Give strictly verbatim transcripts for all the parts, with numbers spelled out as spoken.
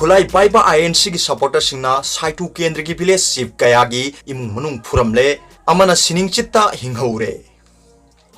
ꯈꯨꯠꯂꯥꯏ ꯄꯥꯏꯕ ꯑꯥꯏ ꯑꯦꯟ ꯁꯤꯒꯤ ꯁꯄꯣꯔꯇꯔꯁꯤꯡꯅ ꯁꯥꯏꯇꯨ ꯀꯦꯟꯗ꯭ꯔꯒꯤ ꯚꯤꯂꯦꯖ ꯆꯤꯐ ꯀꯌꯥꯒꯤ ꯏꯃꯨꯡ ꯃꯅꯨꯡ ꯐꯨꯔꯝꯂꯦ, ꯑꯃꯅ ꯁꯤꯅꯤꯡꯆꯤꯠꯇ ꯍꯤꯡꯍꯧꯔꯦ꯫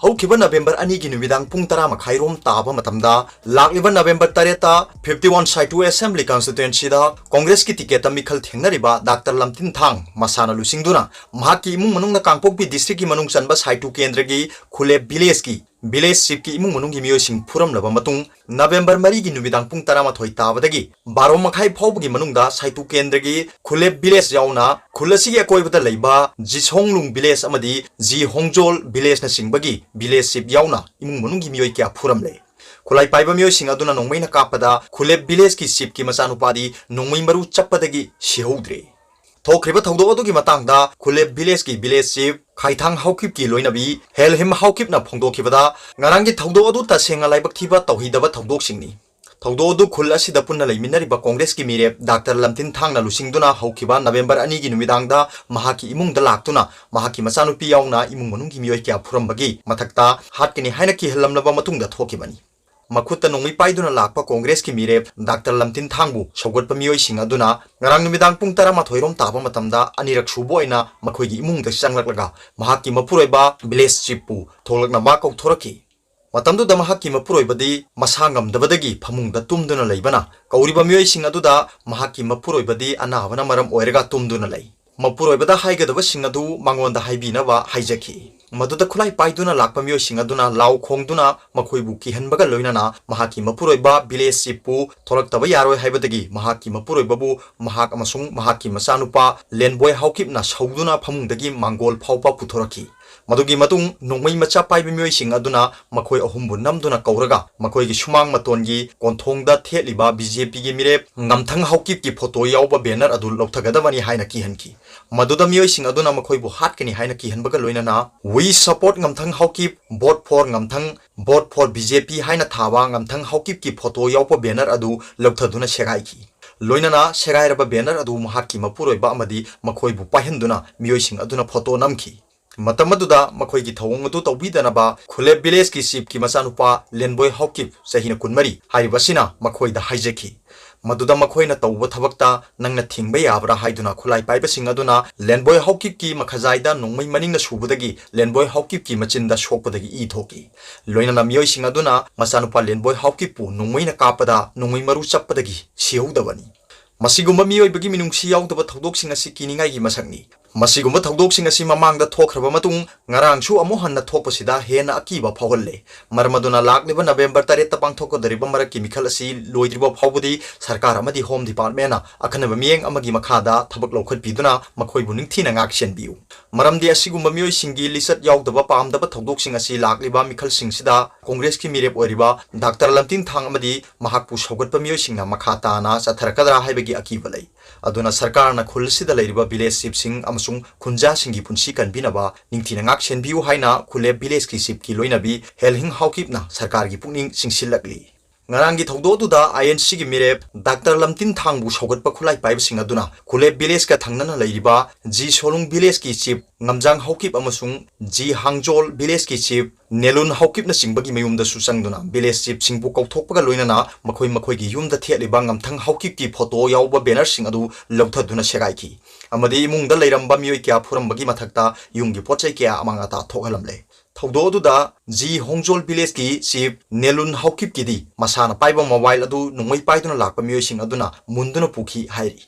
ꯍꯧꯈꯤꯕ ꯅꯕꯦꯝꯕꯔ ꯑꯅꯤꯒꯤ ꯅꯨꯃꯤꯗꯥꯡ ꯄꯨꯡ ꯇꯔꯥ ꯃꯈꯥꯏꯔꯣꯝ ꯇꯥꯕ ꯃꯇꯝꯗ, ꯂꯥꯛꯂꯤꯕ ꯅꯕꯦꯝꯕꯔ ꯇꯔꯦꯠꯇ ꯐꯤꯐꯇꯤ ꯋꯥꯟ ꯁꯥꯏꯇꯨ ꯑꯦꯁꯦꯝꯕ꯭ꯂꯤ ꯀꯟꯁꯇꯤꯇ꯭ꯋꯦꯟꯁꯤꯗ ꯀꯣꯡꯒ꯭ꯔꯦꯁꯀꯤ ꯇꯤꯀꯦꯠꯇ ꯃꯤꯈꯜ ꯊꯦꯡꯅꯔꯤꯕ ꯗꯥꯛꯇꯔ ꯂꯝꯇꯤꯟ ꯊꯥꯡ ꯃꯁꯥꯅ ꯂꯨꯆꯤꯡꯗꯨꯅ ꯃꯍꯥꯛꯀꯤ ꯏꯃꯨꯡ ꯃꯅꯨꯡꯅ ꯀꯥꯡꯄꯣꯛꯄꯤ ꯗꯤꯁꯇ꯭ꯔꯤꯛꯀꯤ ꯃꯅꯨꯡ ꯆꯟꯕ ꯁꯥꯏꯇꯨ ꯀꯦꯟꯗ꯭ꯔꯒꯤ ꯈꯨꯂꯦꯞ ꯚꯤꯂꯦꯖꯀꯤ ꯚꯤꯂꯦꯖ ꯆꯤꯐꯀꯤ ꯏꯃꯨꯡ ꯃꯅꯨꯡꯒꯤ ꯃꯤꯑꯣꯏꯁꯤꯡ ꯐꯨꯔꯝꯂꯕ ꯃꯇꯨꯡ, ꯅꯕꯦꯝꯕꯔ ꯃꯔꯤꯒꯤ ꯅꯨꯃꯤꯗꯥꯡ ꯄꯨꯡ ꯇꯔꯥꯃꯥꯊꯣꯏ ꯇꯥꯕꯗꯒꯤ ꯕꯥꯔꯣ ꯃꯈꯥꯏ ꯐꯥꯎꯕꯒꯤ ꯃꯅꯨꯡꯗ ꯁꯥꯏꯇꯨ ꯀꯦꯟꯗ꯭ꯔꯒꯤ ꯈꯨꯂꯦꯞ ꯚꯤꯂꯦꯖ ꯌꯥꯎꯅ ꯈꯨꯜ ꯑꯁꯤꯒꯤ ꯑꯀꯣꯏꯕꯗ ꯂꯩꯕ ꯖꯤꯁꯣꯡꯂꯨꯡ ꯚꯤꯂꯦꯖ ꯑꯃꯗꯤ ꯖꯤ ꯍꯣꯡꯖꯣꯜ ꯚꯤꯂꯦꯖꯅꯆꯤꯡꯕꯒꯤ ꯚꯤꯂꯦꯖ ꯆꯤꯐ ꯌꯥꯎꯅ ꯏꯃꯨꯡ ꯃꯅꯨꯡꯒꯤ ꯃꯤꯑꯣꯏ ꯀꯌꯥ ꯐꯨꯔꯝꯂꯦ꯫ ꯈꯨꯠꯂꯥꯏ ꯄꯥꯏꯕ ꯃꯤꯑꯣꯏꯁꯤꯡ ꯑꯗꯨꯅ ꯅꯣꯡꯃꯩꯅ ꯀꯥꯞꯄꯗ ꯈꯨꯂꯦꯞ ꯚꯤꯂꯦꯖꯀꯤ ꯆꯤꯐꯀꯤ ꯃꯆꯥꯅꯨꯄꯥꯗꯤ ꯅꯣꯡꯃꯩ ꯃꯔꯨ ꯆꯞꯄꯗꯒꯤ ꯁꯤꯍꯧꯗ꯭ꯔꯦ꯫ ꯊꯣꯛꯈ꯭ꯔꯤꯕ ꯊꯧꯗꯣꯛ ꯑꯗꯨꯒꯤ ꯃꯇꯥꯡꯗ ꯈꯨꯂꯦꯞ ꯚꯤꯂꯦꯖꯀꯤ ꯚꯤꯂꯦꯖ ꯆꯤꯐ ꯈꯥꯏꯊꯥꯡ ꯍꯥꯎꯀꯤꯞꯀꯤ ꯂꯣꯏꯅꯕꯤ ꯍꯦꯜꯍꯤꯝ ꯍꯥꯎꯀꯤꯞꯅ ꯐꯣꯡꯗꯣꯛꯈꯤꯕꯗ, ꯉꯔꯥꯡꯒꯤ ꯊꯧꯗꯣꯛ ꯑꯗꯨ ꯇꯁꯦꯡꯅ ꯂꯥꯏꯕꯛ ꯊꯤꯕ ꯇꯧꯍꯩꯗꯕ ꯊꯧꯗꯣꯛꯁꯤꯡꯅꯤ꯫ ꯊꯧꯗꯣꯛ ꯑꯗꯨ ꯈꯨꯜ ꯑꯁꯤꯗ ꯄꯨꯟꯅ ꯂꯩꯃꯤꯟꯅꯔꯤꯕ ꯀꯣꯡꯒ꯭ꯔꯦꯁꯀꯤ ꯃꯤꯔꯦꯞ ꯗꯥꯛꯇꯔ ꯂꯝꯇꯤꯟ ꯊꯥꯡꯅ ꯂꯨꯆꯤꯡꯗꯨꯅ ꯍꯧꯈꯤꯕ ꯅꯕꯦꯝꯕꯔ ꯑꯅꯤꯒꯤ ꯅꯨꯃꯤꯗꯥꯡꯗ ꯃꯍꯥꯛꯀꯤ ꯏꯃꯨꯡꯗ ꯂꯥꯛꯇꯨꯅ ꯃꯍꯥꯛꯀꯤ ꯃꯆꯥꯅꯨꯄꯤ ꯌꯥꯎꯅ ꯏꯃꯨꯡ ꯃꯅꯨꯡꯒꯤ ꯃꯤꯑꯣꯏ ꯀꯌꯥ ꯐꯨꯔꯝꯕꯒꯤ ꯃꯊꯛꯇ ꯍꯥꯠꯀꯅꯤ ꯍꯥꯏꯅ ꯀꯤꯍꯜꯂꯝꯂꯕ ꯃꯇꯨꯡꯗ ꯊꯣꯛꯈꯤꯕꯅꯤ꯫ ꯃꯈꯨꯠꯇ ꯅꯣꯡꯃꯩ ꯄꯥꯏꯗꯨꯅ ꯂꯥꯛꯄ ꯀꯣꯡꯒ꯭ꯔꯦꯁꯀꯤ ꯃꯤꯔꯦꯞ ꯗꯥꯛꯇꯔ ꯂꯝꯇꯤꯟ ꯊꯥꯡꯕꯨ ꯁꯧꯒꯠꯄ ꯃꯤꯑꯣꯏꯁꯤꯡ ꯑꯗꯨꯅ ꯉꯔꯥꯡ ꯅꯨꯃꯤꯗꯥꯡ ꯄꯨꯡ ꯇꯔꯥꯃꯥꯊꯣꯏ ꯔꯣꯝ ꯇꯥꯕ ꯃꯇꯝꯗ ꯑꯅꯤꯔꯛ ꯁꯨꯕ ꯑꯣꯏꯅ ꯃꯈꯣꯏꯒꯤ ꯏꯃꯨꯡꯗ ꯆꯪꯂꯛꯂꯒ ꯃꯍꯥꯛꯀꯤ ꯃꯄꯨꯔꯣꯏꯕ ꯚꯤꯂꯦꯖ ꯆꯤꯐꯄꯨ ꯊꯣꯛꯂꯛꯅꯕ ꯀꯧꯊꯣꯔꯛꯈꯤ꯫ ꯃꯇꯝꯗꯨꯗ ꯃꯍꯥꯛꯀꯤ ꯃꯄꯨꯔꯣꯏꯕꯗꯤ ꯃꯁꯥ ꯉꯝꯗꯕꯗꯒꯤ ꯐꯃꯨꯡꯗ ꯇꯨꯝꯗꯨꯅ ꯂꯩꯕꯅ, ꯀꯧꯔꯤꯕ ꯃꯤꯑꯣꯏꯁꯤꯡ ꯑꯗꯨꯗ ꯃꯍꯥꯛꯀꯤ ꯃꯄꯨꯔꯣꯏꯕꯗꯤ ꯑꯅꯥꯕꯅ ꯃꯔꯝ ꯑꯣꯏꯔꯒ ꯇꯨꯝꯗꯨꯅ ꯂꯩ꯫ ꯃꯄꯨꯔꯣꯏꯕꯗ ꯍꯥꯏꯒꯗꯕꯁꯤꯡ ꯑꯗꯨ ꯃꯉꯣꯟꯗ ꯍꯥꯏꯕꯤꯅꯕ ꯍꯥꯏꯖꯈꯤ꯫ ꯃꯗꯨꯗ ꯈꯨꯠꯂꯥꯏ ꯄꯥꯏꯗꯨꯅ ꯂꯥꯛꯄ ꯃꯤꯑꯣꯏꯁꯤꯡ ꯑꯗꯨꯅ ꯂꯥꯎ ꯈꯣꯡꯗꯨꯅ ꯃꯈꯣꯏꯕꯨ ꯀꯤꯍꯟꯕꯒ ꯂꯣꯏꯅꯅ ꯃꯍꯥꯛꯀꯤ ꯃꯄꯨꯔꯣꯏꯕ ꯚꯤꯂꯦꯖ ꯆꯤꯐꯄꯨ ꯊꯣꯛꯂꯛꯇꯕ ꯌꯥꯔꯣꯏ ꯍꯥꯏꯕꯗꯒꯤ ꯃꯍꯥꯛꯀꯤ ꯃꯄꯨꯔꯣꯏꯕꯕꯨ ꯃꯍꯥꯛ ꯑꯃꯁꯨꯡ ꯃꯍꯥꯛꯀꯤ ꯃꯆꯥꯅꯨꯄꯥ ꯂꯦꯟꯕꯣꯏ ꯍꯥꯎꯀꯤꯞꯅ ꯁꯧꯗꯨꯅ ꯐꯃꯨꯡꯗꯒꯤ ꯃꯥꯡꯒꯣꯜ ꯐꯥꯎꯕ ꯄꯨꯊꯣꯔꯛꯈꯤ꯫ ꯃꯗꯨꯒꯤ ꯃꯇꯨꯡ ꯅꯣꯡꯃꯩ ꯃꯆꯥ ꯄꯥꯏꯕ ꯃꯤꯑꯣꯏꯁꯤꯡ ꯑꯗꯨꯅ ꯃꯈꯣꯏ ꯑꯍꯨꯝꯕꯨ ꯅꯝꯗꯨꯅ ꯀꯧꯔꯒ ꯃꯈꯣꯏꯒꯤ ꯁꯨꯃꯥꯡ ꯃꯇꯣꯟꯒꯤ ꯀꯣꯟꯊꯣꯡꯗ ꯊꯦꯠꯂꯤꯕ ꯕꯤ ꯖꯦ ꯄꯤꯒꯤ ꯃꯤꯔꯦꯞ ꯉꯝꯊꯪ ꯍꯥꯎꯀꯤꯞꯀꯤ ꯐꯣꯇꯣ ꯌꯥꯎꯕ ꯕꯦꯅꯔ ꯑꯗꯨ ꯂꯧꯊꯒꯗꯕꯅꯤ ꯍꯥꯏꯅ ꯀꯤꯍꯟꯈꯤ꯫ ꯃꯗꯨꯗ ꯃꯤꯑꯣꯏꯁꯤꯡ ꯑꯗꯨꯅ ꯃꯈꯣꯏꯕꯨ ꯍꯥꯠꯀꯅꯤ ꯍꯥꯏꯅ ꯀꯤꯍꯟꯕꯒ ꯂꯣꯏꯅꯅ "We support ꯉꯝꯊꯪ Haokip, vote for ꯉꯝꯊꯪ, vote for B J ꯄꯤ" ꯍꯥꯏꯅ ꯊꯥꯕ ꯉꯝꯊꯪ ꯍꯥꯎꯀꯤꯞꯀꯤ ꯐꯣꯇꯣ ꯌꯥꯎꯕ ꯕꯦꯅꯔ ꯑꯗꯨ ꯂꯧꯊꯗꯨꯅ ꯁꯦꯒꯥꯏꯈꯤ꯫ ꯂꯣꯏꯅꯅ ꯁꯦꯒꯥꯏꯔꯕ ꯕꯦꯅꯔ ꯑꯗꯨ ꯃꯍꯥꯛꯀꯤ ꯃꯄꯨꯔꯣꯏꯕ ꯑꯃꯗꯤ ꯃꯈꯣꯏꯕꯨ ꯄꯥꯏꯍꯟꯗꯨꯅ ꯃꯤꯑꯣꯏꯁꯤꯡ ꯑꯗꯨꯅ ꯐꯣꯇꯣ ꯅꯝꯈꯤ꯫ ꯃꯇꯝ ꯑꯗꯨꯗ ꯃꯈꯣꯏꯒꯤ ꯊꯧꯑꯣꯡ ꯑꯗꯨ ꯇꯧꯕꯤꯗꯅꯕ ꯈꯨꯂꯦꯞ ꯚꯤꯂꯦꯖꯀꯤ ꯆꯤꯐꯀꯤ ꯃꯆꯥꯅꯨꯄꯥ ꯂꯦꯟꯕꯣꯏ ꯍꯥꯎꯀꯤꯞ, ꯆꯍꯤꯅ ꯀꯨꯟꯃꯔꯤ ꯍꯥꯏꯔꯤꯕ ꯑꯁꯤꯅ ꯃꯈꯣꯏꯗ ꯍꯥꯏꯖꯈꯤ꯫ ꯃꯗꯨꯗ ꯃꯈꯣꯏꯅ ꯇꯧꯕ ꯊꯕꯛꯇ ꯅꯪꯅ ꯊꯤꯡꯕ ꯌꯥꯕ꯭ꯔꯥ ꯍꯥꯏꯗꯨꯅ ꯈꯨꯠꯂꯥꯏ ꯄꯥꯏꯕꯁꯤꯡ ꯑꯗꯨꯅ ꯂꯦꯟꯕꯣꯏ ꯍꯥꯎꯀꯤꯞꯀꯤ ꯃꯈꯖꯥꯏꯗ ꯅꯣꯡꯃꯩ ꯃꯅꯤꯡꯅ ꯁꯨꯕꯗꯒꯤ ꯂꯦꯟꯕꯣꯏ ꯍꯥꯎꯀꯤꯞꯀꯤ ꯃꯆꯤꯟꯗ ꯁꯣꯛꯄꯗꯒꯤ ꯏ ꯊꯣꯛꯈꯤ꯫ ꯂꯣꯏꯅꯅ ꯃꯤꯑꯣꯏꯁꯤꯡ ꯑꯗꯨꯅ ꯃꯆꯥꯅꯨꯄꯥ ꯂꯦꯟꯕꯣꯏ ꯍꯥꯎꯀꯤꯞꯄꯨ ꯅꯣꯡꯃꯩꯅ ꯀꯥꯞꯄꯗ ꯅꯣꯡꯃꯩ ꯃꯔꯨ ꯆꯞꯄꯗꯒꯤ ꯁꯤꯍꯧꯗꯕꯅꯤ꯫ ꯃꯁꯤꯒꯨꯝꯕ ꯃꯤꯑꯣꯏꯕꯒꯤ ꯃꯤꯅꯨꯡꯁꯤ ꯌꯥꯎꯗꯕ ꯊꯧꯗꯣꯛꯁꯤꯡ ꯑꯁꯤ ꯀꯤꯅꯤꯡꯉꯥꯏꯒꯤ ꯃꯁꯛꯅꯤ꯫ ꯃꯁꯤꯒꯨꯝꯕ ꯊꯧꯗꯣꯛꯁꯤꯡ ꯑꯁꯤ ꯃꯃꯥꯡꯗ ꯊꯣꯛꯈ꯭ꯔꯕ ꯃꯇꯨꯡ ꯉꯔꯥꯡꯁꯨ ꯑꯃꯨꯛ ꯍꯟꯅ ꯊꯣꯛꯄꯁꯤꯗ ꯍꯦꯟꯅ ꯑꯀꯤꯕ ꯐꯥꯎꯍꯜꯂꯦ꯫ ꯃꯔꯝ ꯑꯗꯨꯅ ꯂꯥꯛꯂꯤꯕ ꯅꯕꯦꯝꯕꯔ ꯇꯔꯦꯠꯇ ꯄꯥꯡꯊꯣꯛꯀꯗꯧꯔꯤꯕ ꯃꯔꯛꯀꯤ ꯃꯤꯈꯜ ꯑꯁꯤ ꯂꯣꯏꯗ꯭ꯔꯤꯕ ꯐꯥꯎꯕꯗꯤ ꯁꯔꯀꯥꯔ ꯑꯃꯗꯤ ꯍꯣꯝ ꯗꯤꯄꯥꯔꯠꯃꯦꯟꯅ ꯑꯈꯟꯅꯕ ꯃꯤꯠꯌꯦꯡ ꯑꯃꯒꯤ ꯃꯈꯥꯗ ꯊꯕꯛ ꯂꯧꯈꯠꯄꯤꯗꯨꯅ ꯃꯈꯣꯏꯕꯨ ꯅꯤꯡꯊꯤꯅ ꯉꯥꯛ ꯁꯦꯟꯕꯤꯌꯨ꯫ ꯃꯔꯝꯗꯤ ꯑꯁꯤꯒꯨꯝꯕ ꯃꯤꯑꯣꯏꯁꯤꯡꯒꯤ ꯂꯤꯆꯠ ꯌꯥꯎꯗꯕ ꯄꯥꯝꯗꯕ ꯊꯧꯗꯣꯛꯁꯤꯡ ꯑꯁꯤ ꯂꯥꯛꯂꯤꯕ ꯃꯤꯈꯜꯁꯤꯡꯁꯤꯗ ꯀꯣꯡꯒ꯭ꯔꯦꯁꯀꯤ ꯃꯤꯔꯦꯞ ꯑꯣꯏꯔꯤꯕ ꯗꯥꯛꯇꯔ ꯂꯝꯇꯤꯟ ꯊꯥꯡ ꯑꯃꯗꯤ ꯃꯍꯥꯛꯄꯨ ꯁꯧꯒꯠꯄ ꯃꯤꯑꯣꯏꯁꯤꯡꯅ ꯃꯈꯥ ꯇꯥꯅ ꯆꯠꯊꯔꯛꯀꯗ꯭ꯔꯥ ꯍꯥꯏꯕꯒꯤ ꯑꯀꯤꯕ ꯂꯩ꯫ ꯑꯗꯨꯅ ꯁꯔꯀꯥꯔꯅ ꯈꯨꯜ ꯑꯁꯤꯗ ꯂꯩꯔꯤꯕ ꯚꯤꯂꯦꯖ ꯆꯤꯐꯁꯤꯡ ꯑꯃꯁꯨꯡ ꯈꯨꯟꯖꯥꯁꯤꯡꯒꯤ ꯄꯨꯟꯁꯤ ꯀꯟꯕꯤꯅꯕ ꯅꯤꯡꯊꯤꯅ ꯉꯥꯛ ꯁꯦꯟꯕꯤꯌꯨ ꯍꯥꯏꯅ ꯈꯨꯂꯦꯞ ꯚꯤꯂꯦꯖꯀꯤ ꯆꯤꯐꯀꯤ ꯂꯣꯏꯅꯕꯤ ꯍꯦꯜꯍꯤꯡ ꯍꯥꯎꯀꯤꯞꯅ ꯁꯔꯀꯥꯔꯒꯤ ꯄꯨꯛꯅꯤꯡ ꯆꯤꯡꯁꯤꯜꯂꯛꯂꯤ꯫ ꯉꯔꯥꯡꯒꯤ ꯊꯧꯗꯣꯛ ꯑꯗꯨꯗ ꯑꯥꯏ ꯑꯦꯟ ꯁꯤꯒꯤ ꯃꯤꯔꯦꯞ ꯗꯥꯛꯇꯔ ꯂꯝꯇꯤꯟ ꯊꯥꯡꯕꯨ ꯁꯧꯒꯠꯄ ꯈꯨꯠꯂꯥꯏ ꯄꯥꯏꯕꯁꯤꯡ ꯑꯗꯨꯅ ꯈꯨꯂꯦꯞ ꯚꯤꯂꯦꯖꯀ ꯊꯪꯅꯅ ꯂꯩꯔꯤꯕ ꯖꯤ ꯁꯣꯂꯨꯡ ꯚꯤꯂꯦꯖꯀꯤ ꯆꯤꯐ ꯉꯝꯖꯥꯡ ꯍꯥꯎꯀꯤꯞ ꯑꯃꯁꯨꯡ ꯖꯤ ꯍꯥꯡꯖꯣꯜ ꯚꯤꯂꯦꯖꯀꯤ ꯆꯤꯐ ꯅꯦꯂꯨꯟ ꯍꯥꯎꯀꯤꯞꯅꯆꯤꯡꯕꯒꯤ ꯃꯌꯨꯝꯗꯁꯨ ꯆꯪꯗꯨꯅ ꯚꯤꯂꯦꯖ ꯆꯤꯐꯁꯤꯡꯕꯨ ꯀꯧꯊꯣꯛꯄꯒ ꯂꯣꯏꯅꯅ ꯃꯈꯣꯏ ꯃꯈꯣꯏꯒꯤ ꯌꯨꯝꯗ ꯊꯦꯠꯂꯤꯕ ꯉꯝꯊꯪ ꯍꯥꯎꯀꯤꯞꯀꯤ ꯐꯣꯇꯣ ꯌꯥꯎꯕ ꯕꯦꯅꯔꯁꯤꯡ ꯑꯗꯨ ꯂꯧꯊꯗꯨꯅ ꯁꯦꯒꯥꯏꯈꯤ ꯑꯃꯗꯤ ꯏꯃꯨꯡꯗ ꯂꯩꯔꯝꯕ ꯃꯤꯑꯣꯏ ꯀꯌꯥ ꯐꯨꯔꯝꯕꯒꯤ ꯃꯊꯛꯇ ꯌꯨꯝꯒꯤ ꯄꯣꯠ ꯆꯩ ꯀꯌꯥ ꯑꯃꯥꯡ ꯑꯇꯥ ꯊꯣꯛꯍꯜꯂꯝꯂꯦ꯫ ꯊꯧꯗꯣꯛ ꯑꯗꯨꯗ ꯖꯤ ꯍꯣꯡꯖꯣꯜ ꯚꯤꯂꯦꯖꯀꯤ ꯆꯤꯐ ꯅꯦꯂꯨꯟ ꯍꯥꯎꯀꯤꯞꯀꯤꯗꯤ ꯃꯁꯥꯅ ꯄꯥꯏꯕ ꯃꯣꯕꯥꯏꯜ ꯑꯗꯨ ꯅꯣꯡꯃꯩ ꯄꯥꯏꯗꯨꯅ ꯂꯥꯛꯄ ꯃꯤꯑꯣꯏꯁꯤꯡ ꯑꯗꯨꯅ ꯃꯨꯟꯗꯨꯅ ꯄꯨꯈꯤ ꯍꯥꯏꯔꯤ꯫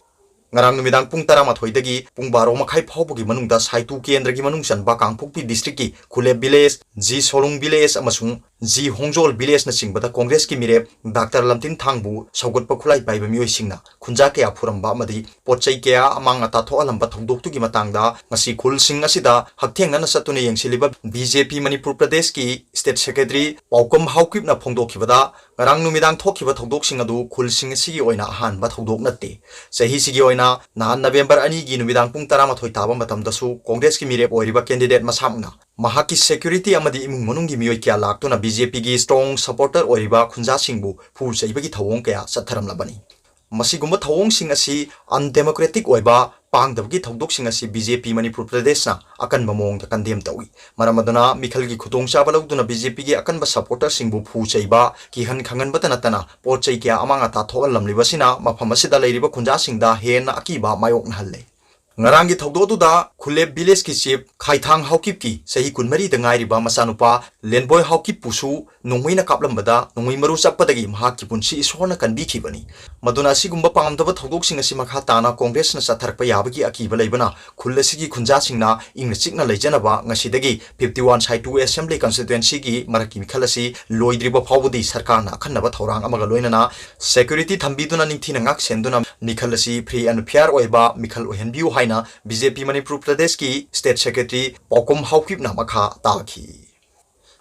ꯉꯔꯥꯡ ꯅꯨꯃꯤꯗꯥꯡ ꯄꯨꯡ ꯇꯔꯥꯃꯥꯊꯣꯏꯗꯒꯤ ꯄꯨꯡ ꯕꯥꯔꯣ ꯃꯈꯥꯏ ꯐꯥꯎꯕꯒꯤ ꯃꯅꯨꯡꯗ ꯁꯥꯏꯇꯨ ꯀꯦꯟꯗ꯭ꯔꯒꯤ ꯃꯅꯨꯡ ꯆꯟꯕ ꯀꯥꯡꯄꯣꯛꯄꯤ ꯗꯤꯁꯇ꯭ꯔꯤꯛꯀꯤ ꯈꯨꯂꯦꯞ ꯚꯤꯂꯦꯖ, ꯖꯤ ꯁꯣꯂꯨꯡ ꯚꯤꯂꯦꯖ ꯑꯃꯁꯨꯡ ꯖꯤ ꯍꯣꯡꯖꯣꯜ ꯚꯤꯂꯦꯖꯅꯆꯤꯡꯕꯗ ꯀꯣꯡꯒ꯭ꯔꯦꯁꯀꯤ ꯃꯤꯔꯦꯞ ꯗꯥꯛꯇꯔ ꯂꯝꯇꯤꯟ ꯊꯥꯡꯕꯨ ꯁꯧꯒꯠꯄ ꯈꯨꯠꯂꯥꯏ ꯄꯥꯏꯕ ꯃꯤꯑꯣꯏꯁꯤꯡꯅ ꯈꯨꯟꯖꯥ ꯀꯌꯥ ꯐꯨꯔꯝꯕ ꯑꯃꯗꯤ ꯄꯣꯠ ꯆꯩ ꯀꯌꯥ ꯑꯃꯥꯡ ꯑꯇꯥ ꯊꯣꯛꯍꯜꯂꯝꯕ ꯊꯧꯗꯣꯛꯇꯨꯒꯤ ꯃꯇꯥꯡꯗ ꯉꯁꯤ ꯈꯨꯜꯁꯤꯡ ꯑꯁꯤꯗ ꯍꯛꯊꯦꯡꯅꯅ ꯆꯠꯇꯨꯅ ꯌꯦꯡꯁꯤꯜꯂꯤꯕ ꯕꯤ ꯖꯦ ꯄꯤ ꯃꯅꯤꯄꯨꯔ ꯄ꯭ꯔꯗꯦꯁꯀꯤ ꯁ꯭ꯇꯦꯠ ꯁꯦꯀ꯭ꯔꯦꯇꯔꯤ ꯄꯥꯎꯀꯝ ꯍꯥꯎꯀꯤꯞꯅ ꯐꯣꯡꯗꯣꯛꯈꯤꯕꯗ, ꯉꯔꯥꯡ ꯅꯨꯃꯤꯗꯥꯡ ꯊꯣꯛꯈꯤꯕ ꯊꯧꯗꯣꯛꯁꯤꯡ ꯑꯗꯨ ꯈꯨꯜꯁꯤꯡ ꯑꯁꯤꯒꯤ ꯑꯣꯏꯅ ꯑꯍꯥꯟꯕ ꯊꯧꯗꯣꯛ ꯅꯠꯇꯦ꯫ ꯆꯍꯤꯁꯤꯒꯤ ꯑꯣꯏꯅ ꯅꯍꯥꯟ ꯅꯕꯦꯝꯕꯔ ꯑꯅꯤꯒꯤ ꯅꯨꯃꯤꯗꯥꯡ ꯄꯨꯡ ꯇꯔꯥꯃꯥꯊꯣꯏ ꯇꯥꯕ ꯃꯇꯝꯗꯁꯨ ꯀꯣꯡꯒ꯭ꯔꯦꯁꯀꯤ ꯃꯤꯔꯦꯞ ꯑꯣꯏꯔꯤꯕ ꯀꯦꯟꯗꯤꯗꯦꯠ ꯃꯁꯥꯃꯛꯅ ꯃꯍꯥꯛꯀꯤ ꯁꯦꯀ꯭ꯌꯨꯔꯤꯇꯤ ꯑꯃꯗꯤ ꯏꯃꯨꯡ ꯃꯅꯨꯡꯒꯤ ꯃꯤꯑꯣꯏ ꯀꯌꯥ ꯂꯥꯛꯇꯨꯅ ꯕꯤ ꯖꯦ ꯄꯤꯒꯤ ꯁ꯭ꯇꯔꯣꯡ ꯁꯄꯣꯔꯇꯔ ꯑꯣꯏꯔꯤꯕ ꯈꯨꯟꯖꯥꯁꯤꯡꯕꯨ ꯐꯨ ꯆꯩꯕꯒꯤ ꯊꯧꯑꯣꯡ ꯀꯌꯥ ꯆꯠꯊꯔꯝꯂꯕꯅꯤ꯫ ꯃꯁꯤꯒꯨꯝꯕ ꯊꯧꯑꯣꯡꯁꯤꯡ ꯑꯁꯤ ꯑꯟꯗꯦꯃꯣꯀ꯭ꯔꯦꯇꯤꯛ ꯑꯣꯏꯕ ꯄꯥꯡꯗꯕꯒꯤ ꯊꯧꯗꯣꯛꯁꯤꯡ ꯑꯁꯤ ꯕꯤ ꯖꯦ ꯄꯤ ꯃꯅꯤꯄꯨꯔ ꯄ꯭ꯔꯗꯦꯁꯅ ꯑꯀꯟꯕ ꯃꯑꯣꯡꯗ ꯀꯟꯗꯦꯝ ꯇꯧꯏ꯫ ꯃꯔꯝ ꯑꯗꯨꯅ ꯃꯤꯈꯜꯒꯤ ꯈꯨꯗꯣꯡꯆꯥꯕ ꯂꯧꯗꯨꯅ ꯕꯤ ꯖꯦ ꯄꯤꯒꯤ ꯑꯀꯟꯕ ꯁꯄꯣꯔꯇꯔꯁꯤꯡꯕꯨ ꯐꯨ ꯆꯩꯕ, ꯀꯤꯍꯟ ꯈꯪꯍꯟꯕꯇ ꯅꯠꯇꯅ ꯄꯣꯠ ꯆꯩ ꯀꯌꯥ ꯑꯃꯥꯡ ꯑꯇꯥ ꯊꯣꯛꯍꯜꯂꯝꯂꯤꯕꯁꯤꯅ ꯃꯐꯝ ꯑꯁꯤꯗ ꯂꯩꯔꯤꯕ ꯈꯨꯟꯖꯥꯁꯤꯡꯗ ꯍꯦꯟꯅ ꯑꯀꯤꯕ ꯃꯥꯌꯣꯛꯅꯍꯜꯂꯦ꯫ ꯉꯔꯥꯡꯒꯤ ꯊꯧꯗꯣꯛ ꯑꯗꯨꯗ ꯈꯨꯂꯦꯞ ꯚꯤꯂꯦꯖꯀꯤ ꯆꯤꯐ ꯈꯥꯏꯊꯥꯡ ꯍꯥꯎꯀꯤꯞꯀꯤ ꯆꯍꯤ ꯀꯨꯟꯃꯔꯤꯗ ꯉꯥꯏꯔꯤꯕ ꯃꯆꯥꯅꯨꯄꯥ ꯂꯦꯟꯕꯣꯏ ꯍꯥꯎꯀꯤꯞꯄꯨꯁꯨ ꯅꯣꯡꯃꯩꯅ ꯀꯥꯞꯂꯝꯕꯗ ꯅꯣꯡꯃꯩ ꯃꯔꯨ ꯆꯞꯄꯗꯒꯤ ꯃꯍꯥꯛꯀꯤ ꯄꯨꯟꯁꯤ ꯏꯁꯣꯔꯅ ꯀꯟꯕꯤꯈꯤꯕꯅꯤ꯫ ꯃꯗꯨꯅ ꯑꯁꯤꯒꯨꯝꯕ ꯄꯥꯝꯗꯕ ꯊꯧꯗꯣꯛꯁꯤꯡ ꯑꯁꯤ ꯃꯈꯥ ꯇꯥꯅ ꯀꯣꯡꯒ꯭ꯔꯦꯁꯅ ꯆꯠꯊꯔꯛꯄ ꯌꯥꯕꯒꯤ ꯑꯀꯤꯕ ꯂꯩꯕꯅ ꯈꯨꯜ ꯑꯁꯤꯒꯤ ꯈꯨꯟꯖꯥꯁꯤꯡꯅ ꯏꯪꯅ ꯆꯤꯛꯅ ꯂꯩꯖꯅꯕ ꯉꯁꯤꯗꯒꯤ ꯐꯤꯐꯇꯤ ꯋꯥꯟ ꯁꯥꯏꯇꯨ ꯑꯦꯁꯦꯝꯕ꯭ꯂꯤ ꯀꯟꯁꯇꯤꯇ꯭ꯋꯦꯟꯁꯤꯒꯤ ꯃꯔꯛꯀꯤ ꯃꯤꯈꯜ ꯑꯁꯤ ꯂꯣꯏꯗ꯭ꯔꯤꯕ ꯐꯥꯎꯕꯗꯤ ꯁꯔꯀꯥꯔꯅ ꯑꯈꯟꯅꯕ ꯊꯧꯔꯥꯡ ꯑꯃꯒ ꯂꯣꯏꯅꯅ ꯁꯦꯀ꯭ꯌꯨꯔꯤꯇꯤ ꯊꯝꯕꯤꯗꯨꯅ ꯅꯤꯡꯊꯤꯅ ꯉꯥꯛ ꯁꯦꯟꯗꯨꯅ ꯃꯤꯈꯜ ꯑꯁꯤ ꯐ꯭ꯔꯤ ꯑꯦꯟ ꯐꯤꯌꯥꯔ ꯑꯣꯏꯕ ꯃꯤꯈꯜ ꯑꯣꯏꯍꯟꯕꯤꯌꯨ ꯍꯥꯏꯅ ꯕꯤ ꯖꯦ ꯄꯤ ꯃꯅꯤꯄꯨꯔ ꯄ꯭ꯔꯗꯦꯁꯀꯤ ꯁ꯭ꯇꯦꯠ ꯁꯦꯀ꯭ꯔꯦꯇꯔꯤ ꯄꯥꯎꯀꯨꯝ ꯍꯥꯎꯀꯤꯞꯅ ꯃꯈꯥ ꯇꯥꯈꯤ꯫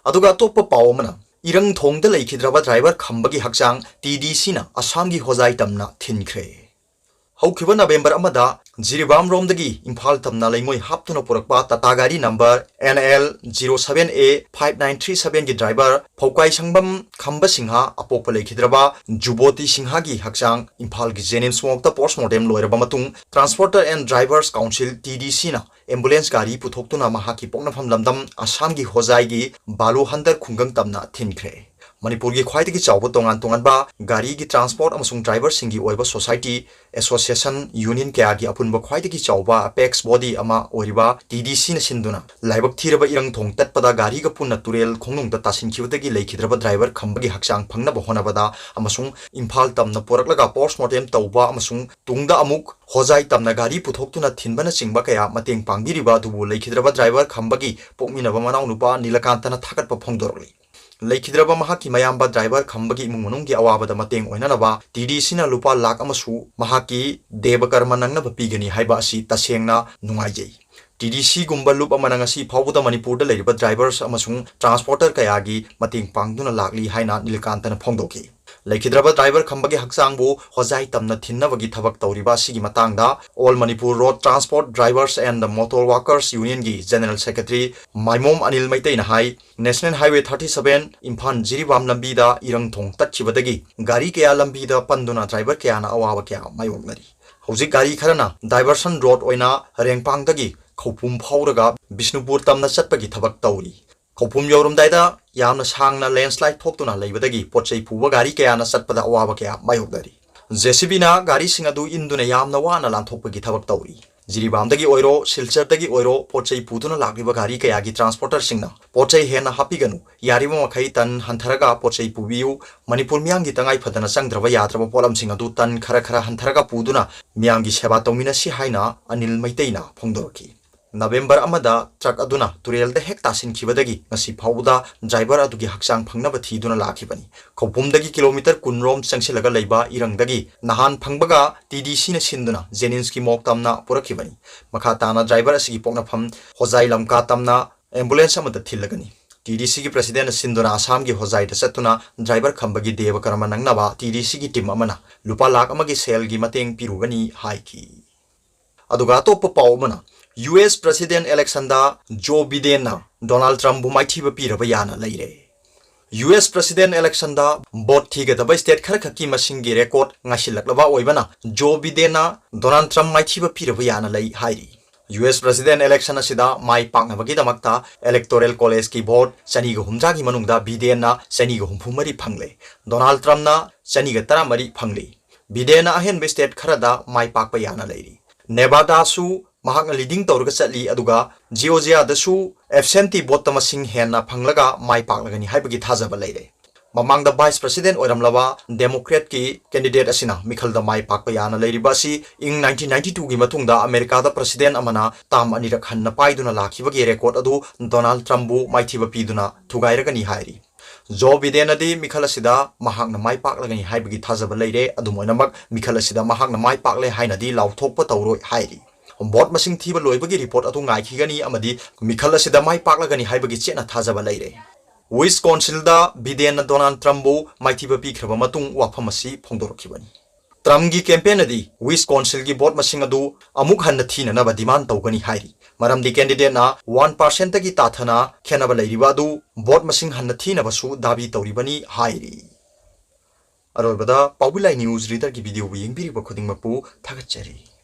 ꯑꯗꯨꯒ ꯑꯇꯣꯞꯄ ꯄꯥꯎ ꯑꯃꯅ, ꯏꯔꯪ ꯊꯣꯡꯗ ꯂꯩꯈꯤꯗ꯭ꯔꯕ ꯗ꯭ꯔꯥꯏꯚꯔ ꯈꯝꯕꯒꯤ ꯍꯛꯆꯥꯡ ꯇꯤ ꯗꯤ ꯁꯤꯅ ꯑꯁꯥꯝꯒꯤ ꯍꯣꯖꯥꯏ ꯇꯝꯅ ꯊꯤꯟꯈ꯭ꯔꯦ꯫ ꯍꯧꯈꯤꯕ ꯅꯕꯦꯝꯕꯔ ꯑꯃꯗ ꯖꯤꯔꯤꯕꯥꯝꯔꯣꯝꯗꯒꯤ ꯏꯝꯐꯥꯜ ꯇꯝꯅ ꯂꯩꯉꯣꯏ ꯍꯥꯞꯇꯨꯅ ꯄꯨꯔꯛꯄ ꯇꯥꯇꯥ ꯒꯥꯔꯤ number N L zero seven A five nine three ꯁꯚꯦꯟꯒꯤ ꯗ꯭ꯔꯥꯏꯚꯔ ꯐꯧꯀꯥꯏꯁꯪꯕꯝ ꯈꯝꯕ ꯁꯤꯡꯍ, ꯑꯄꯣꯛꯄ ꯂꯩꯈꯤꯗ꯭ꯔꯕ ꯖꯨꯕꯣꯇꯤ ꯁꯤꯡꯍꯒꯤ ꯍꯛꯆꯥꯡ ꯏꯝꯐꯥꯜꯒꯤ ꯖꯦꯅꯤꯝꯁ ꯃꯣꯔꯒꯇ ꯄꯣꯁꯃꯣꯔꯇꯦꯝ ꯂꯣꯏꯔꯕ ꯃꯇꯨꯡ, transporter and drivers council, T D ꯁꯤꯅ ꯑꯦꯝꯕꯨꯂꯦꯟꯁ ꯒꯥꯔꯤ ꯄꯨꯊꯣꯛꯇꯨꯅ ꯃꯍꯥꯛꯀꯤ ꯄꯣꯛꯅꯐꯝ ꯂꯝꯗꯝ ꯑꯁꯥꯝꯒꯤ ꯍꯣꯖꯥꯏꯒꯤ ꯕꯥꯂꯨꯍꯟꯗꯔ ꯈꯨꯡꯒꯪ ꯇꯝꯅ ꯊꯤꯟꯈ꯭ꯔꯦ꯫ ꯃꯅꯤꯄꯨꯔꯒꯤ ꯈ꯭ꯋꯥꯏꯗꯒꯤ ꯆꯥꯎꯕ ꯇꯣꯉꯥꯟ ꯇꯣꯉꯥꯟꯕ ꯒꯥꯔꯤꯒꯤ ꯇ꯭ꯔꯥꯟꯁꯄꯣꯔꯠ ꯑꯃꯁꯨꯡ ꯗ꯭ꯔꯥꯏꯚꯔꯁꯤꯡꯒꯤ ꯑꯣꯏꯕ ꯁꯣꯁꯥꯏꯇꯤ, ꯑꯦꯁꯣꯁꯤꯌꯦꯁꯟ, ꯌꯨꯅꯤꯌꯟ ꯀꯌꯥꯒꯤ ꯑꯄꯨꯟꯕ ꯈ꯭ꯋꯥꯏꯗꯒꯤ ꯆꯥꯎꯕ ꯑꯦꯄꯦꯛꯁ ꯕꯣꯗꯤ ꯑꯃ ꯑꯣꯏꯔꯤꯕ ꯇꯤ ꯗꯤ ꯁꯤꯅ ꯁꯤꯟꯗꯨꯅ ꯂꯥꯏꯕꯛ ꯊꯤꯔꯕ ꯏꯔꯪ ꯊꯣꯡ ꯇꯠꯄꯗ ꯒꯥꯔꯤꯒ ꯄꯨꯟꯅ ꯇꯨꯔꯦꯜ ꯈꯣꯡꯅꯨꯡꯗ ꯇꯥꯁꯤꯟꯈꯤꯕꯗꯒꯤ ꯂꯩꯈꯤꯗ꯭ꯔꯕ ꯗ꯭ꯔꯥꯏꯚꯔ ꯈꯝꯕꯒꯤ ꯍꯛꯆꯥꯡ ꯐꯪꯅꯕ ꯍꯣꯠꯅꯕꯗ ꯑꯃꯁꯨꯡ ꯏꯝꯐꯥꯜ ꯇꯝꯅ ꯄꯨꯔꯛꯂꯒ ꯄꯣꯁꯃꯣꯔꯇꯦꯝ ꯇꯧꯕ ꯑꯃꯁꯨꯡ ꯇꯨꯡꯗ ꯑꯃꯨꯛ ꯍꯣꯖꯥꯏ ꯇꯝꯅ ꯒꯥꯔꯤ ꯄꯨꯊꯣꯛꯇꯨꯅ ꯊꯤꯟꯕꯅꯆꯤꯡꯕ ꯀꯌꯥ ꯃꯇꯦꯡ ꯄꯥꯡꯕꯤꯔꯤꯕ ꯑꯗꯨꯕꯨ ꯂꯩꯈꯤꯗ꯭ꯔꯕ ꯗ꯭ꯔꯥꯏꯚꯔ ꯈꯝꯕꯒꯤ ꯄꯣꯛꯃꯤꯟꯅꯕ ꯃꯅꯥꯎꯅꯨꯄꯥ ꯅꯤꯂꯀꯥꯟꯇꯅ ꯊꯥꯒꯠꯄ ꯐꯣꯡꯗꯣꯔꯛꯂꯤ꯫ ꯂꯩꯈꯤꯗ꯭ꯔꯕ ꯃꯍꯥꯛꯀꯤ ꯃꯌꯥꯝꯕ ꯗ꯭ꯔꯥꯏꯚꯔ ꯈꯝꯕꯒꯤ ꯏꯃꯨꯡ ꯃꯅꯨꯡꯒꯤ ꯑꯋꯥꯕꯗ ꯃꯇꯦꯡ ꯑꯣꯏꯅꯅꯕ ꯇꯤ ꯗꯤ ꯁꯤꯅ ꯂꯨꯄꯥ ꯂꯥꯈ ꯑꯃꯁꯨ ꯃꯍꯥꯛꯀꯤ ꯗꯦꯕ ꯀꯔꯃ ꯅꯪꯅꯕ ꯄꯤꯒꯅꯤ ꯍꯥꯏꯕ ꯑꯁꯤ ꯇꯁꯦꯡꯅ ꯅꯨꯡꯉꯥꯏꯖꯩ꯫ ꯇꯤ ꯗꯤ ꯁꯤꯒꯨꯝꯕ ꯂꯨꯞ ꯑꯃꯅ ꯉꯁꯤ ꯐꯥꯎꯕꯗ ꯃꯅꯤꯄꯨꯔꯗ ꯂꯩꯔꯤꯕ ꯗ꯭ꯔꯥꯏꯚꯔꯁ ꯑꯃꯁꯨꯡ ꯇ꯭ꯔꯥꯟꯁꯄꯣꯔꯇꯔ ꯀꯌꯥꯒꯤ ꯃꯇꯦꯡ ꯄꯥꯡꯗꯨꯅ ꯂꯥꯛꯂꯤ ꯍꯥꯏꯅ ꯅꯤꯂꯀꯥꯟꯇꯅ ꯐꯣꯡꯗꯣꯛꯈꯤ꯫ ꯂꯩꯈꯤꯗ꯭ꯔꯕ ꯗ꯭ꯔꯥꯏꯚꯔ ꯈꯝꯕꯒꯤ ꯍꯛꯆꯥꯡꯕꯨ ꯍꯣꯖꯥꯏ ꯇꯝꯅ ꯊꯤꯟꯅꯕꯒꯤ ꯊꯕꯛ ꯇꯧꯔꯤꯕ ꯑꯁꯤꯒꯤ ꯃꯇꯥꯡꯗ All Manipur Road Transport Drivers and Motor Workers Unionꯒꯤ ꯖꯦꯅꯔꯦꯜ ꯁꯦꯀ꯭ꯔꯦꯇꯔꯤ ꯃꯥꯏꯃꯣꯝ ꯑꯅꯤꯜ ꯃꯩꯇꯩꯅ ꯍꯥꯏ, national highway thirty seven Imphal Jiribam ꯂꯝꯕꯤꯗ ꯏꯔꯪ ꯊꯣꯡ ꯇꯠꯈꯤꯕꯗꯒꯤ ꯒꯥꯔꯤ ꯀꯌꯥ ꯂꯝꯕꯤꯗ ꯄꯟꯗꯨꯅ ꯗ꯭ꯔꯥꯏꯚꯔ ꯀꯌꯥꯅ ꯑꯋꯥꯕ ꯀꯌꯥ ꯃꯥꯌꯣꯛꯅꯔꯤ꯫ ꯍꯧꯖꯤꯛ ꯒꯥꯔꯤ ꯈꯔꯅ diversion road ꯑꯣꯏꯅ ꯔꯦꯡꯄꯥꯡꯗꯒꯤ ꯈꯧꯄꯨꯝ ꯐꯥꯎꯔꯒ ꯕꯤꯁꯅꯨꯄꯨꯔ ꯇꯝꯅ ꯆꯠꯄꯒꯤ ꯊꯕꯛ ꯇꯧꯔꯤ꯫ ꯈꯧꯄꯨꯝ ꯌꯧꯔꯝꯗꯥꯏꯗ ꯌꯥꯝꯅ ꯁꯥꯡꯅ landslide ꯊꯣꯛꯇꯨꯅ ꯂꯩꯕꯗꯒꯤ ꯄꯣꯠ ꯆꯩ ꯄꯨꯕ ꯒꯥꯔꯤ ꯀꯌꯥꯅ ꯆꯠꯄꯗ ꯑꯋꯥꯕ ꯀꯌꯥ ꯃꯥꯌꯣꯛꯅꯔꯤ꯫ JCBꯅ ꯒꯥꯔꯤꯁꯤꯡ ꯑꯗꯨ ꯏꯟꯗꯨꯅ ꯌꯥꯝꯅ ꯋꯥꯅ ꯂꯥꯟꯊꯣꯛꯄꯒꯤ ꯊꯕꯛ ꯇꯧꯔꯤ꯫ ꯖꯤꯔꯤꯕꯥꯝꯗꯒꯤ ꯑꯣꯏꯔꯣ, ꯁꯤꯜꯆꯔꯗꯒꯤ ꯑꯣꯏꯔꯣ, ꯄꯣꯠ ꯆꯩ ꯄꯨꯗꯨꯅ ꯂꯥꯛꯂꯤꯕ ꯒꯥꯔꯤ ꯀꯌꯥꯒꯤ transporterꯁꯤꯡꯅ ꯄꯣꯠ ꯆꯩ ꯍꯦꯟꯅ ꯍꯥꯞꯄꯤꯒꯅꯨ, ꯌꯥꯔꯤꯕ ꯃꯈꯩ ꯇꯟ ꯍꯟꯊꯔꯒ ꯄꯣꯠ ꯆꯩ ꯄꯨꯕꯤꯌꯨ, ꯃꯅꯤꯄꯨꯔ ꯃꯤꯌꯥꯝꯒꯤ ꯇꯉꯥꯏ ꯐꯗꯅ ꯆꯪꯗ꯭ꯔꯕ ꯌꯥꯗ꯭ꯔꯕ ꯄꯣꯠꯂꯝꯁꯤꯡ ꯑꯗꯨ ꯇꯟ ꯈꯔ ꯈꯔ ꯍꯟꯊꯔꯒ ꯄꯨꯗꯨꯅ ꯃꯤꯌꯥꯝꯒꯤ ꯁꯦꯕꯥ ꯇꯧꯃꯤꯟꯅꯁꯤ ꯍꯥꯏꯅ ꯑꯅꯤꯜ ꯃꯩꯇꯩꯅ ꯐꯣꯡꯗꯣꯔꯛꯈꯤ꯫ ꯅꯕꯦꯝꯕꯔ ꯑꯃꯗ truck ꯑꯗꯨꯅ ꯇꯨꯔꯦꯜꯗ ꯍꯦꯛ ꯇꯥꯁꯤꯟꯈꯤꯕꯗꯒꯤ ꯉꯁꯤ ꯐꯥꯎꯕꯗ driver ꯑꯗꯨꯒꯤ ꯍꯛꯆꯥꯡ ꯐꯪꯅꯕ ꯊꯤꯗꯨꯅ ꯂꯥꯛꯈꯤꯕꯅꯤ꯫ ꯈꯧꯄꯨꯝꯗꯒꯤ kilometre ꯀꯨꯟ ꯔꯣꯝ ꯆꯪꯁꯤꯜꯂꯒ ꯂꯩꯕ ꯏꯔꯪꯗꯒꯤ ꯅꯍꯥꯟ ꯐꯪꯕꯒ TDCꯅ ꯁꯤꯟꯗꯨꯅ JNIMSꯀꯤ morgue ꯇꯝꯅ ꯄꯨꯔꯛꯈꯤꯕꯅꯤ꯫ ꯃꯈꯥ ꯇꯥꯅ driver ꯑꯁꯤꯒꯤ ꯄꯣꯛꯅꯐꯝ ꯍꯣꯖꯥꯏ ꯂꯝꯀꯥ ꯇꯝꯅ ambulance ꯑꯃꯗ ꯊꯤꯜꯂꯒꯅꯤ꯫ TDCꯒꯤ presidentꯅ ꯁꯤꯟꯗꯨꯅ ꯑꯁꯥꯝꯒꯤ ꯍꯣꯖꯥꯏꯗ ꯆꯠꯇꯨꯅ driver ꯈꯝꯕꯒꯤ ꯗꯦꯕ ꯀꯔꯃ ꯅꯪꯅꯕ TDCꯒꯤ team ꯑꯃꯅ ꯂꯨꯄꯥ ꯂꯥꯈ ꯑꯃꯒꯤ ꯁꯦꯜꯒꯤ ꯃꯇꯦꯡ ꯄꯤꯔꯨꯒꯅꯤ ꯍꯥꯏꯈꯤ꯫ ꯑꯗꯨꯒ ꯑꯇꯣꯞꯄ ꯄꯥꯎ ꯑꯃꯅ, US president electionꯗ Joe Bidenꯅ Donald Trumpꯕꯨ ꯃꯥꯏꯊꯤꯕ ꯄꯤꯔꯕ ꯌꯥꯅ ꯂꯩꯔꯦ꯫ US president electionꯗ vote ꯊꯤꯒꯗꯕ state ꯈꯔꯈꯛꯀꯤ ꯃꯁꯤꯡꯒꯤ record ꯉꯥꯏꯁꯤꯜꯂꯛꯂꯕ ꯑꯣꯏꯕꯅ Joe Bidenꯅ Donald Trump ꯃꯥꯏꯊꯤꯕ ꯄꯤꯔꯕ ꯌꯥꯅ ꯂꯩ ꯍꯥꯏꯔꯤ꯫ US president election ꯑꯁꯤꯗ ꯃꯥꯏ ꯄꯥꯛꯅꯕꯒꯤꯗꯃꯛꯇ Electoral Collegeꯀꯤ vote ꯆꯅꯤꯒ ꯍꯨꯝꯗ꯭ꯔꯥꯒꯤ ꯃꯅꯨꯡꯗ Bidenꯅ ꯆꯅꯤꯒ ꯍꯨꯝꯐꯨ ꯃꯔꯤ ꯐꯪꯂꯦ꯫ Donald Trumpꯅ ꯆꯅꯤꯒ ꯇꯔꯥ ꯃꯔꯤ ꯐꯪꯂꯦ꯫ Bidenꯅ ꯑꯍꯦꯟꯕ state ꯈꯔꯗ ꯃꯥꯏ ꯄꯥꯛꯄ ꯌꯥꯅ ꯂꯩꯔꯤ꯫ Nevadaꯁꯨ ꯃꯍꯥꯛꯅ leading ꯇꯧꯔꯒ ꯆꯠꯂꯤ, ꯑꯗꯨꯒ Georgiaꯗꯁꯨ absentee voteꯇ ꯃꯁꯤꯡ ꯍꯦꯟꯅ ꯐꯪꯂꯒ ꯃꯥꯏ ꯄꯥꯛꯂꯒꯅꯤ ꯍꯥꯏꯕꯒꯤ ꯊꯥꯖꯕ ꯂꯩꯔꯦ꯫ ꯃꯃꯥꯡꯗ vice president ꯑꯣꯏꯔꯝꯂꯕ Democratꯀꯤ candidate ꯑꯁꯤꯅ ꯃꯤꯈꯜꯗ ꯃꯥꯏ ꯄꯥꯛꯄ ꯌꯥꯅ ꯂꯩꯔꯤꯕ ꯑꯁꯤ ꯏꯪ nineteen ninety twoꯒꯤ ꯃꯇꯨꯡꯗ ꯑꯃꯦꯔꯤꯀꯥꯗ president ꯑꯃꯅ term ꯑꯅꯤꯔꯛ ꯍꯟꯅ ꯄꯥꯏꯗꯨꯅ ꯂꯥꯛꯈꯤꯕꯒꯤ record ꯑꯗꯨ Donald Trumpꯕꯨ ꯃꯥꯏꯊꯤꯕ ꯄꯤꯗꯨꯅ ꯊꯨꯒꯥꯏꯔꯒꯅꯤ ꯍꯥꯏꯔꯤ꯫ Joe Bidenꯅꯗꯤ ꯃꯤꯈꯜ ꯑꯁꯤꯗ ꯃꯍꯥꯛꯅ ꯃꯥꯏ ꯄꯥꯛꯂꯒꯅꯤ ꯍꯥꯏꯕꯒꯤ ꯊꯥꯖꯕ ꯂꯩꯔꯦ꯫ ꯑꯗꯨꯝ ꯑꯣꯏꯅꯃꯛ, ꯃꯤꯈꯜ ꯑꯁꯤꯗ ꯃꯍꯥꯛꯅ ꯃꯥꯏ ꯄꯥꯛꯂꯦ ꯍꯥꯏꯅꯗꯤ ꯂꯥꯎꯊꯣꯛꯄ ꯇꯧꯔꯣꯏ ꯍꯥꯏꯔꯤ꯫ Vote ꯃꯁꯤꯡ ꯊꯤꯕ ꯂꯣꯏꯕꯒꯤ report ꯑꯗꯨ ꯉꯥꯏꯈꯤꯒꯅꯤ ꯑꯃꯗꯤ ꯃꯤꯈꯜ ꯑꯁꯤꯗ ꯃꯥꯏ ꯄꯥꯛꯂꯒꯅꯤ ꯍꯥꯏꯕꯒꯤ ꯆꯦꯠꯅ ꯊꯥꯖꯕ ꯂꯩꯔꯦ꯫ Wisconsinꯗ Bidenꯅ Donald Trumpꯕꯨ ꯃꯥꯏꯊꯤꯕ ꯄꯤꯈ꯭ꯔꯕ ꯃꯇꯨꯡ ꯋꯥꯐꯝ ꯑꯁꯤ ꯐꯣꯡꯗꯣꯔꯛꯈꯤꯕꯅꯤ꯫ Trumpꯒꯤ campaignꯅꯗꯤ Wisconsinꯒꯤ vote ꯃꯁꯤꯡ ꯑꯗꯨ ꯑꯃꯨꯛ ꯍꯟꯅ ꯊꯤꯅꯅꯕ demand ꯇꯧꯒꯅꯤ ꯍꯥꯏꯔꯤ, ꯃꯔꯝꯗꯤ candidateꯅ one percentꯇꯒꯤ ꯇꯥꯊꯅ ꯈꯦꯠꯅꯕ ꯂꯩꯔꯤꯕ ꯑꯗꯨ vote ꯃꯁꯤꯡ ꯍꯟꯅ ꯊꯤꯅꯕꯁꯨ ꯗꯥꯕꯤ ꯇꯧꯔꯤꯕꯅꯤ ꯍꯥꯏꯔꯤ꯫ ꯑꯔꯣꯏꯕꯗ ꯄꯥꯎꯕꯤ ꯂꯥꯏ ꯅ꯭ꯌꯨꯁ ꯔꯤꯗꯔꯒꯤ ꯚꯤꯗꯤꯑꯣꯕꯨ ꯌꯦꯡꯕꯤꯔꯤꯕ ꯈꯨꯗꯤꯡꯃꯛꯄꯨ ꯊꯥꯒꯠꯆꯔꯤ꯫